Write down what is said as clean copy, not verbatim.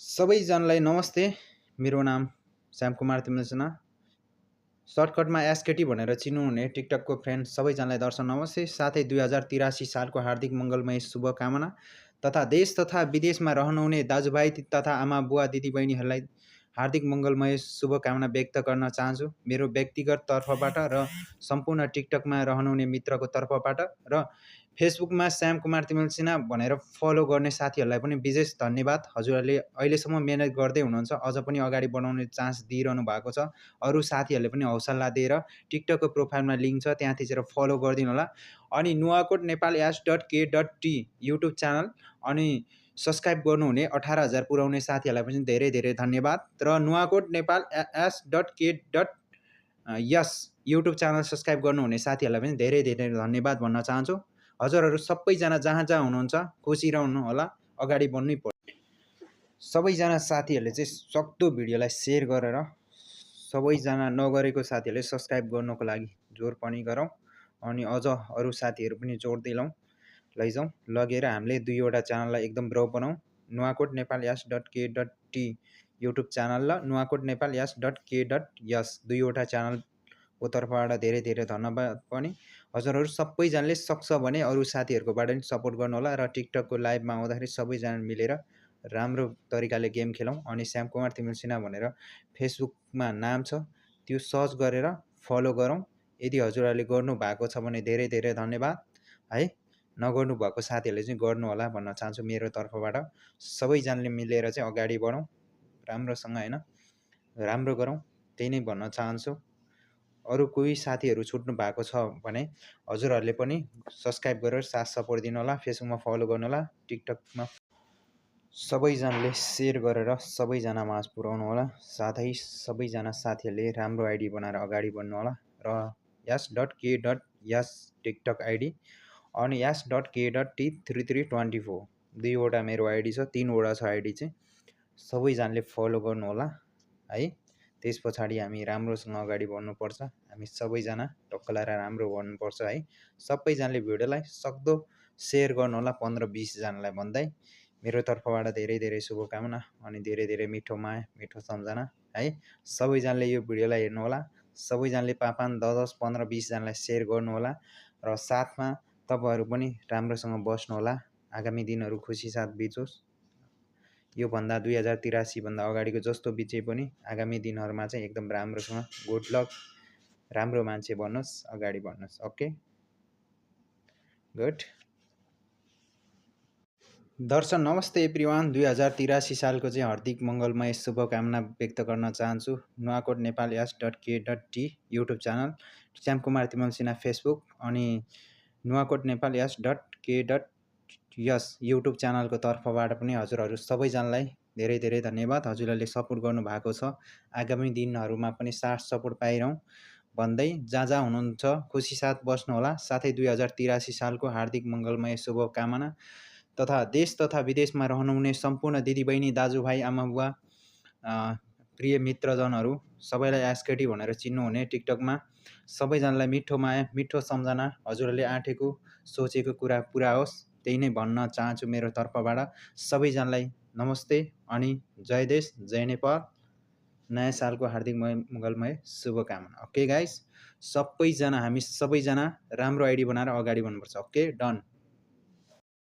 सबैजनालाई नमस्ते। मेरो नाम श्याम कुमार तिमल्सिना। सर्टकटमा एसकेटी भनेर चिन्नुहुने टिकटकको फ्रेन्ड सबैजनालाई दर्शन नमस्ते। साथै 2083 सालको हार्दिक मङ्गलमय शुभकामना तथा देश तथा विदेशमा रहनुहुने दाजुभाइ तथा आमा बुवा दिदीबहिनीहरूलाई हार्दिक मङ्गलमय शुभकामना व्यक्त गर्न चाहन्छु मेरो व्यक्तिगत तर्फबाट र सम्पूर्ण टिकटकमा रहनुहुने मित्रको तर्फबाट र फेसबुकमा श्याम कुमार तिमल सिन्हा भनेर फलो गर्ने साथीहरूलाई पनि विशेष धन्यवाद। हजुरहरूले अहिलेसम्म मिहिनेत गर्दै हुनुहुन्छ, अझ पनि अगाडि बढाउने चान्स दिइरहनु भएको छ। अरू साथीहरूले पनि हौसला दिएर टिकटकको प्रोफाइलमा लिङ्क छ, त्यहाँ थिचेर फलो गरिदिनु होला। अनि Nuwakot Nepal s.k.t YouTube channel अनि सब्सक्राइब गर्नुहुने 18,000 पुर्याउने साथीहरूलाई पनि धेरै धेरै धन्यवाद। र Nuwakot Nepal s.k.s YouTube channel subscribe गर्नुहुने साथीहरूलाई पनि धेरै धेरै धन्यवाद भन्न चाहन्छु। हजुरहरू सबैजना जहाँ जहाँ हुनुहुन्छ खुसी रहनु होला, अगाडि बढ्नै पर्छ। सबैजना साथीहरूले चाहिँ सक्दो भिडियोलाई सेयर गरेर सबैजना नगरेको साथीहरूले सब्सक्राइब गर्नको लागि जोर पनि गरौँ अनि अझ अरू साथीहरू पनि जोड्दै लैजाउँ, लगेर हामीले दुईवटा च्यानललाई एकदम ग्रो बनाउँ। Nuwakot Nepal s.k.t YouTube channel र नुवाकोट नेपाल s.k.s दुईवटा च्यानलको तर्फबाट धेरै धेरै धन्यवाद पनि। हजुरहरू सबैजनाले सक्छ भने अरू साथीहरूकोबाट पनि सपोर्ट गर्नु होला र टिकटकको लाइभमा आउँदाखेरि सबैजना मिलेर राम्रो तरिकाले गेम खेलौँ। अनि श्याम कुमार तिमल सिन्हा भनेर फेसबुकमा नाम छ, त्यो सर्च गरेर फलो गरौँ। यदि हजुरहरूले गर्नु भएको छ भने धेरै धेरै धन्यवाद है, नगर्नु भएको साथीहरूले चाहिँ गर्नु होला भन्न चाहन्छु मेरो तर्फबाट। सबैजनाले मिलेर चाहिँ अगाडि बढौँ राम्रोसँग, होइन, राम्रो गरौँ, त्यही नै भन्न चाहन्छु। अरू कोही साथीहरू छुट्नु भएको छ भने हजुरहरूले पनि सब्सक्राइब गरेर साथ सपोर्ट दिनु होला, फेसबुकमा फलो गर्नु होला, टिकटकमा सबैजनाले सेयर गरेर सबैजना माझ पुर्याउनु होला। साथै सबैजना साथीहरूले राम्रो आइडी बनाएर अगाडि बढ्नु होला। र s.k.s टिकटक आइडी अनि s.k.t 3324 दुईवटा मेरो आइडी छ, तीनवटा छ आइडी चाहिँ। सबैजनाले फलो गर्नु होला है। त्यस पछाडि हामी राम्रोसँग अगाडि बढ्नुपर्छ, हामी सबैजना टक्क लगाएर राम्रो गर्नुपर्छ है। सबैजनाले भिडियोलाई सक्दो सेयर गर्नु होला 15-20 जनालाई भन्दै मेरो तर्फबाट धेरै धेरै शुभकामना अनि धेरै धेरै मिठो माया, मिठो सम्झना है। सबैजनाले यो भिडियोलाई हेर्नु होला, सबैजनाले 5-5, 10-10, 15-20 जनालाई सेयर गर्नु होला र साथमा तपाईँहरू पनि राम्रोसँग बस्नु होला। आगामी दिनहरू खुसी साथ बितोस्। यो भन्दा 2083 भन्दा अगाडिको जस्तो बिचे पनि आगामी दिनहरूमा चाहिँ एकदम राम्रोसँग गुड लक, राम्रो मान्छे बन्नुहोस्, अगाडि बढ्नुहोस्। Okay, good. दर्शन नमस्ते एभ्रिवान। 2083 सालको चाहिँ हार्दिक मङ्गलमय शुभकामना व्यक्त गर्न चाहन्छु। Nuwakot Nepal s.k.t YouTube channel, Shyam Kumar तिमल सिन्हा फेसबुक अनि नुवाकोट नेपाल s.k.s युट्युब च्यानलको तर्फबाट पनि हजुरहरू सबैजनालाई धेरै धेरै धन्यवाद। हजुरहरूले सपोर्ट गर्नुभएको छ, आगामी दिनहरूमा पनि साथ सपोर्ट पाइरहँ भन्दै जहाँ जहाँ हुनुहुन्छ खुसी साथ बस्नु होला। साथै 2083 सालको हार्दिक मङ्गलमय शुभकामना तथा देश तथा विदेशमा रहनुहुने सम्पूर्ण दिदीबहिनी दाजुभाइ आमा बुवा प्रिय मित्रजनहरू सबैलाई एसकेटी भनेर चिन्नुहुने टिकटकमा सबैजनालाई मिठो माया, मिठो सम्झना, हजुरहरूले आँटेको सोचेको कुरा पुरा होस्, त्यही नै भन्न चाहन्छु मेरो तर्फबाट। सबैजनालाई नमस्ते अनि जय देश, जय नेपाल। नयाँ सालको हार्दिक मङ्गलमय शुभकामना। ओके गाइस, सबैजना हामी सबैजना राम्रो आइडी बनाएर अगाडि बढ्नुपर्छ। Okay, done.